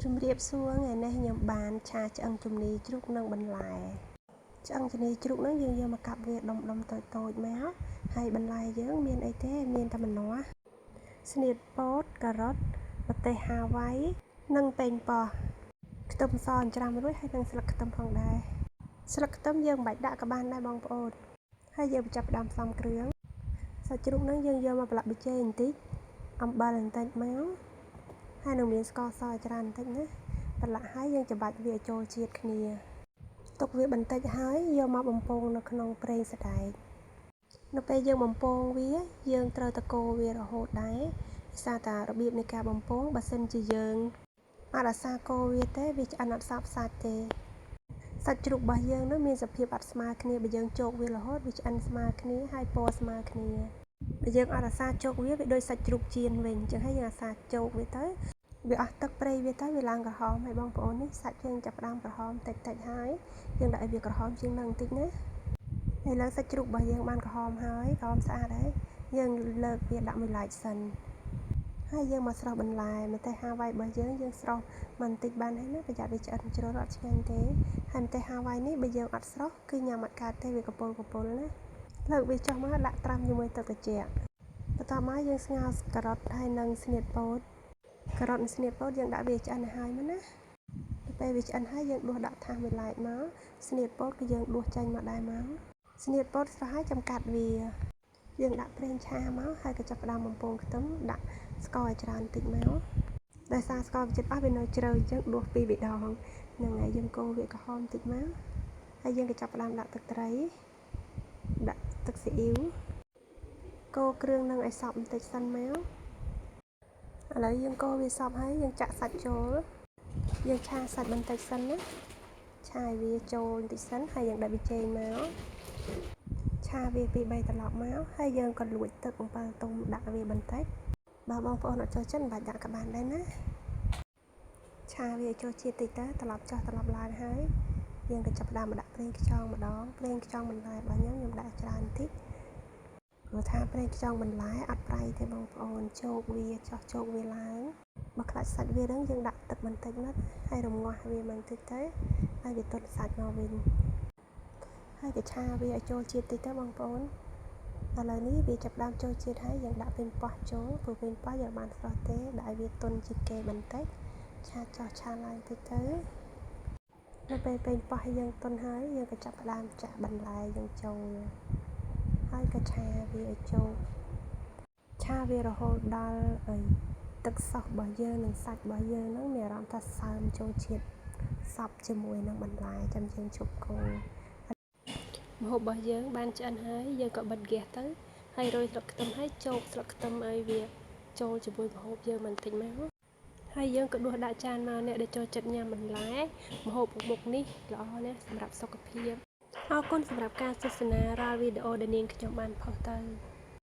ជំរាបសួរថ្ងៃនេះខ្ញុំបានឆាឆ្អឹងជំនីជ្រូកនិងបន្លែឆ្អឹងជំនីជ្រូកហ្នឹងយើងយកមកកាប់វាដុំដុំតូចតូចមកហើយបន្លែយើងមានអីទេមានតែម្នាស់ស្នៀតពោតការ៉ុតម្ទេសហាវ៉ៃនិងប៉េងប៉ោះខ្ទឹមសអញ្ច្រាំរួចហើយនិងស្លឹកខ្ទឹមផងដែរស្លឹកខ្ទឹមយើងមិនបាច់ដាក់ក៏បានដែរបងប្អូនហើយយើងចាប់ផ្ដើមផ្សំគ្រឿងសាច់ជ្រូកហ្នឹងយើងយកមកប្រឡាក់ប៊ីចេងបន្តិចអំបិលបន្តិចមកហើយនឹងមានស្ករសច្រើនបន្តិចណាប្រឡាក់ហើយយើងច្របាច់វាឲ្យចូលជាតិគ្នាទុកវាបន្តិចហើយយកមកបំពងនៅក្នុងប្រេងសណ្តែកនៅពេលយើងបំពងវាយើងត្រូវតកូរវារហូតដែរដោយសារតែរបៀបនៃការបំពងបើសិនជាយើងអត់អាសាកូរវាទេវាឆ្អិនអត់សព្វសាច់ទេសាច់ជ្រូករបស់យើងនោះមានសភាពអត់ស្មើគ្នាបើយើងជោគវារហូតវាឆ្អិនស្មើគ្នាហើយពណ៌ស្មើគ្នាបើយើងអត់អាសាជោគវាវាដូចសាច់ជ្រូកចៀនវិញអញ្ចឹងហើយយើងអាសាជោគវាទៅវាអស់ទឹកព្រៃវាទៅវាឡើងក្រហមហើយបងប្អូននេះសាច់យើងចាប់ផ្ដើមក្រហមតិចតិចហើយយើងដាក់ឲ្យវាក្រហមជាងនឹងបន្តិចណាឥឡូវសាច់ជ្រូករបស់យើងបានក្រហមហើយក្រហមស្អាតហើយយើងលើកវាដាក់មួយឡែកសិនហើយយើងមកស្រុះបន្លែម្ទេសហាវ៉ៃរបស់យើងយើងស្រុះបន្តិចបានហើយណាប្រយ័ត្នវាឆ្អិនជ្រុលអត់ឆ្ងាញ់ទេហើយម្ទេសហាវ៉ៃនេះបើយើងអត់ស្រុះគឺញ៉ាំអត់កើតទេវាកពុលកពុលណាលើកវាចុះមកដាក់ត្រាំជាមួយទឹកត្រជាក់បន្ទាប់មកយើងស្ងោរការ៉ុតហើយនិងស្នៀតពោតការ៉ុតនិងស្នៀតពោតយើងដាក់វាឆ្អិនឲ្យហើយមកណាទៅពេលវាឆ្អិនហើយយើងដួសដាក់ថាសមួយឡែកមកស្នៀតពោតគឺយើងដួសចេញមកដែរមកស្នៀតពោតស្រស់ហើយចាំកាត់វាយើងដាក់ប្រេងឆាមកហើយក៏ចាប់ផ្ដើមបំពងខ្ទឹមដាក់ស្ករឲ្យច្រើនតិចមកដោយសារស្ករវាចិត្តអស់វានៅជ្រៅអញ្ចឹងដួសពីរដងហ្នឹងហើយយើងកូរវាក្រហមតិចមកហើយយើងក៏ចាប់ផ្ដើមដាក់ទឹកត្រីដាក់ទឹកស៊ីអ៊ីវកូរគ្រឿងនឹងឲ្យសព្វបន្តិចសិនមកឥឡូវយើងកូរវាសព្វហើយយើងចាក់សាច់ចូលយើងឆាសាច់បន្តិចសិនណាឆាឲ្យវាចូលបន្តិចសិនហើយយើងដាក់ប៊ីចេងមកឆាវាពី3ត្រឡប់មកហើយយើងក៏លួចទឹកអំពិលទុំដាក់វាបន្តិចបើបងប្អូនអត់ចូលចិត្តមិនបាច់ដាក់ក៏បានដែរណាឆាវាចូលជាតិតិចទៅត្រឡប់ចុះត្រឡប់ឡើងហើយយើងក៏ចាប់ផ្ដើមមកដាក់ប្រេងខ្យងម្ដងប្រេងខ្យងបន្លែរបស់ខ្ញុំខ្ញុំដាក់ច្រើនបន្តិចព្រោះថាប្រេងខ្យងបន្លែអត់ប្រៃទេបងប្អូនជោគវាចោះជោគវាឡើងបើខ្លាចសាច់វារឹងយើងដាក់ទឹកបន្តិចមកហើយរងាស់វាបន្តិចទៅហើយវាទន់សាច់មកវិញហើយក៏ឆាវាឲ្យចូលជាតិតិចទៅបងប្អូនឥឡូវនេះវាចាប់ដើមចូលជាតិហើយយើងដាក់ប៉េងប៉ោះចូលព្រោះប៉េងប៉ោះយើងបានស្រស់ទេដាក់ឲ្យវាទន់ជាងគេបន្តិចឆាចោះឆាឡើងតិចទៅនៅពេលប៉េងប៉ោះយើងទន់ហើយយើងក៏ចាប់ផ្ដើមចាក់បន្លែយើងចូលហើយក៏ឆាវាឲ្យចូលឆាវារហូតដល់អីទឹកសោសរបស់យើងនិងសាច់របស់យើងហ្នឹងមានអារម្មណ៍ថាសើមចូលជាតិសព្វជាមួយនឹងបន្លែចាំយើងជប់កូរម្ហូបរបស់យើងបានឆ្អិនហើយយើងក៏បិទហ្គាសទៅហើយរោយស្លឹកខ្ទឹមហើយជោគស្លឹកខ្ទឹមឲ្យវាចូលជាមួយម្ហូបយើងបន្តិចមកហើយយើងក៏ដួសដាក់ចានមកអ្នកដែលចូលចិត្តញ៉ាំបន្លែម្ហូបមុខនេះល្អណាស់សម្រាប់សុខភាពអរគុណសម្រាប់ការទស្សនារាល់វីដេអូដែលនាងខ្ញុំបានផុសទៅ។